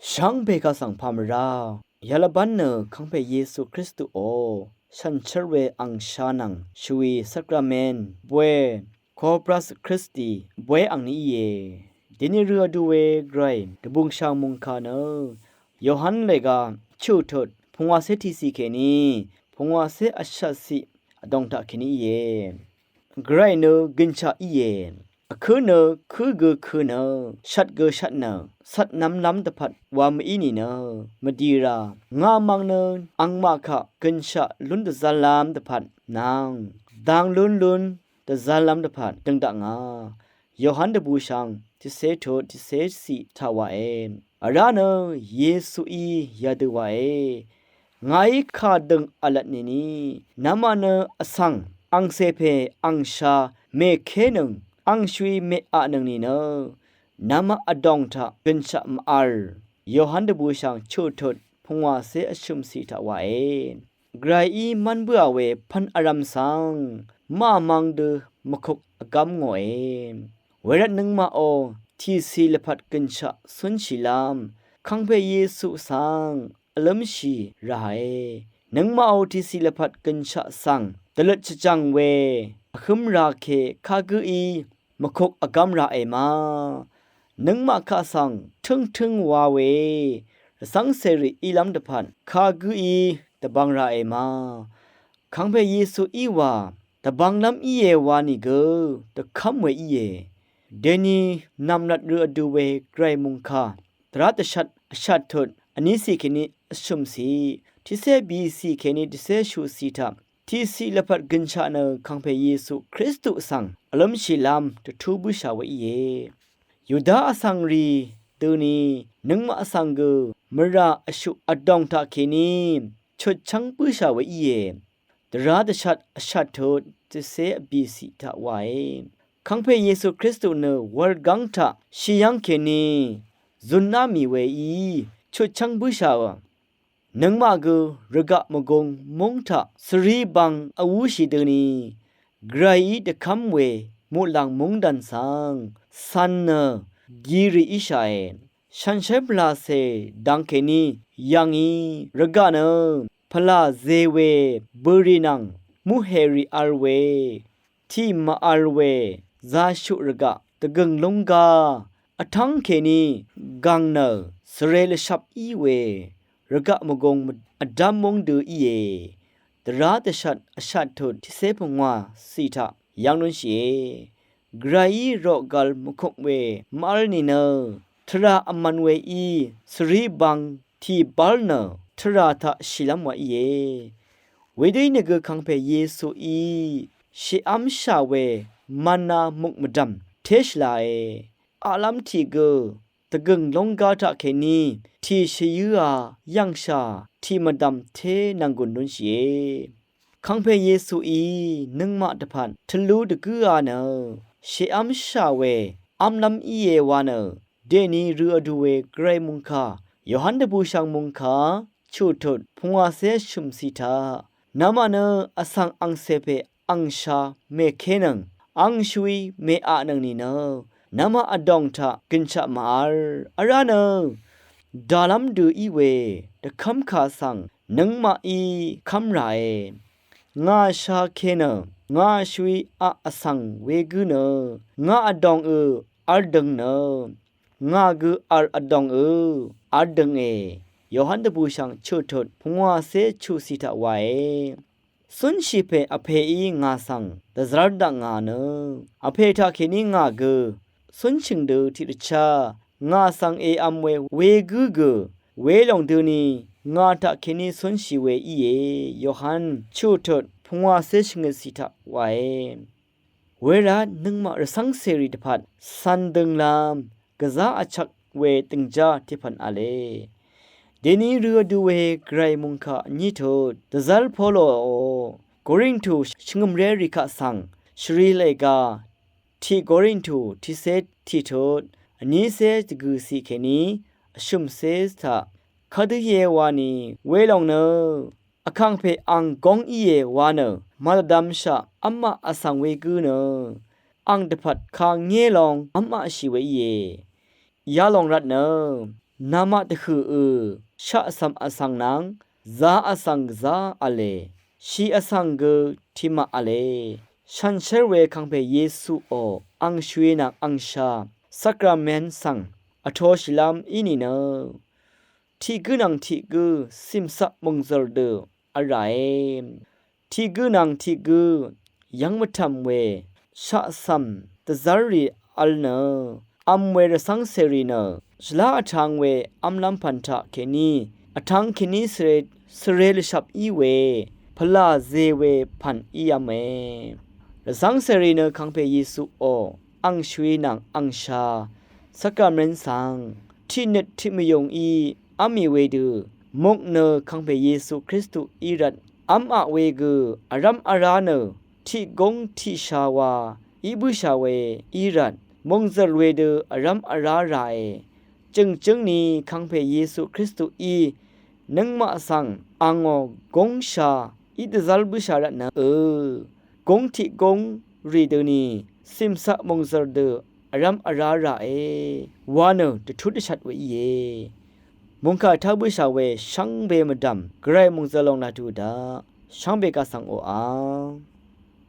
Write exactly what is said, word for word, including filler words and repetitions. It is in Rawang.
Shvngbe kaq svng pà mvrá yalvbán nø Kàngpè Yesu Kristuò shànshér we àngsha nvng shvwi sakramen bwe Corpus Christi bwe àngní íe. Dini rø vdu we Gvray dvbùngshà mòngkà nø Yohan lèga chuqtut pungwàcé tiqcì kèní pungwàcé vshvtciq vdòng taq kèní íe. Gvray nø gønshaq íe. Vkǿ nø kǿ gø kø̄ nø shvt gø shvt nø cvtnv̄mlv́m dvpvt wa mv-í nìnø mvdì rà ngà mvng nø àngmaq kaq gønshaq lún dvzv́llv́m dvpvt nvng dang lún lún dvzv́llv́m dvpvt døng dakngà. Yohan dvbùshv̀ng tiqcé tut tiqcé ciq taq wàe. Vrá nø Yesuí yadø wàe. Ngàí kà døng v̄lvt nìni namaq nø vsvng àngcè pè àngsha mèkénøng àngshvwi mèaqnøng nìnø namaq vdòng taq gønshaq mvvl. Yohan dvbùshv̀ng chuqtut pungwàcé vshø̀mciq taq wàe. Gvrayí mv́n bǿà we pv̄n vrv̄m svng màmvng dø mvkuk vgv́m ngòe. Wervt nøngmaqò tìcì lvpat gønshaq cúnshìlv́m Kàngpè Yesu svng vlǿmshì ràe. Nøngmaqò tìcì lvpat gønshaq svng dvløt shvjv̀ng we vhǿm rake kagǿí mvkuk vgv́m raqe ma. Nøngmaq kaq svng tǿngtǿng wa we rvcv́ngcèrì ílv́m dvpvt kagǿí dvbvng raqe ma. Kàngpè Yesuí wà dvbvnglv́m íe wa nìgø dvkv́m we íe. Dèni nv̀mlat rø vdu we Gvray mòngkà tvrá dvshvt vshvt tut vnícì kèní vshø̀mcì tiqcé bìcì kèní tiqcé shuqcì taq tìcì lvpat gønshaq nø Kàngpè Yesu Kristu svng vlǿmshìlv́m dvtú bǿshà we íe. Yuda vsvng rì døni nøngmaq vsvng gø mvrà vshuq vdòng taq kèní chutchv́ng bǿshà we íe. Dvrá dvshvt vshvt tut tiqcé vbìcì taq wàe. Kàngpè Yesu Kristu nø wurgáng taq shì yv́ng kèní zunná mì weí chutchv́ng bǿshà nøngmaq gø rvgaq mvgung múng taq svri bvng vwúshì døni Gvrayí dvkv́m we muqlàng mungdàn svng cv̄n nø girì íshàe. Shànshér pvlàcè dang kèní yv̀ngí rvgaq nø pvlà ze we bø̀rì nvng muhèrì vl we tì màvl we zashuq rvgaq dvgø̀ng lúngga vtv́ng kèní gv̀ng nø svre lvshvp í we rvgaq mvgung vdv́m múng dø íe. Dvrá dvshvt vshvt tut tiqcé pungwà cì taq yv́ng lúnshìe. Gvrayí roq gvl mvkuk we mvvl nìnø tvrà vmv̄n weí svri bvng tì bv́l nø tvrà taq shìlv́m wa íe. Wedø í nìgø Kàngpè Yesuí shèv́mshà we mana muk mvdv̀m té shvlae. Aqlv́m tì gø dvgø̀ng lúngga taq kèní tì shvyǿa yv̀ngshà tì mvdv̀m té nv̀nggùn lúnshìe. Kàngpè Yesuí nøngmaq dvpvt tvlú dvgǿa nø shèv́mshà we v́mlv́m íe wa nø dèni rø vdu we Gvray mungkà Yohan dvbùshv̀ng mungkà chuqtut pungwàcé shø̀mcì taq namaq nø vsvng àngcè pè àngsha mèkénøng àngshvwi mèaqnøng nìnø namaq vdòng taq gønshaq màvl vrá nø dàlv́m dø í we dvkv́mkà svng nøngmaqí kv́m ràe. Ngà shake nø ngà shvwi aq vsvng wegǿ nø ngà vdòngø vl døng nø ngà gø vl vdòngø vl dønge. Yohan dvbùshv̀ng chuqtut pungwàcé chuqcì taq wàe. Cúnshì pè Vpèí ngà svng dvzv́r dakngà nø Vpè taq kèní ngà gø cúnshø̀ng dø tiqdvchá ngà svng èv̄m we wegǿ gø welòng døni ngà taq kèní cúnshì we íe. Yohan chuqtut pungwàcé shvngøtcì taq wàe. Wervt nøngmaq rvcv́ngcèrì dvpvt cv̄n dønglv́m gvzá vchvk we dø̀ngjá tiqpv̀n v̄le. Dèni rø vdu we Gvray mungkà vní tut dvzv́r Poloò Korintu shvngø̀mré rì kaq svng shvri lèga tiq Korintu tiqcé tiq tut vnícé dvgø̀cì kèní vshø̀mcé taq kadø íe wani welòng nø Vkàngpè ang góng íe wa nø màdvdvmshaq v́maq vsvng wegǿ nø ang dvpvt kangé long v́maqshì we íe. Yalòng rvt nø namaq dvhø̀ ø shaqcv̀m vsvng nvng zā vsvng gvzá v̄le. Shì vsvng gø tiqmaq v̄le. Shànshér we kàngpè Yesuò ang shvwi nvng angsha sakramen svng vtoshìlv́m í nìnø tiq gǿ nvng tiq gǿ cìmcaq mòngzø̀r dø vràe. Tiq gǿ nvng tiq gǿ yv́ng mvtv̀m we shaqcv̀m dvzv́rrì v̄l nø v̄m we rvcv́ngcèrì nø shvlá vtv̄ng we v́mlv́m pv̀n taq kèní vtv̄ng kèní svre svre lvshvp í we pvlà zē we pv̀n í v̄me. Rvcv́ngcèrì nø kàngpè Yesuò ang shvwi nvng angsha sakramen svng tiqnøt tiqmvyùng í v́mì wedø muk nø kàngpè Yesu Kristu í rvt v́m aq we gø vrv́m vrá nø tiq góng tiqsha wa í bǿshà we í rvt mòngzø̀r wedø vrv́m vrá ràe. Jø̀ngjǿng ni kàngpè Yesu Kristuí nøngmaq svng angò góngsha í dvzv́l bǿshà rvtnø ø góng tiq góng rì døni cìmcaq mòngzø̀r dø vrv́m vrá ràe wa nø dvtut dvshat we íe. Mòngkà tá bǿshà we shvngbe mvdv̀m gvray mòngzø̀r lòng laq tuq daq shvngbe kaq svng oqà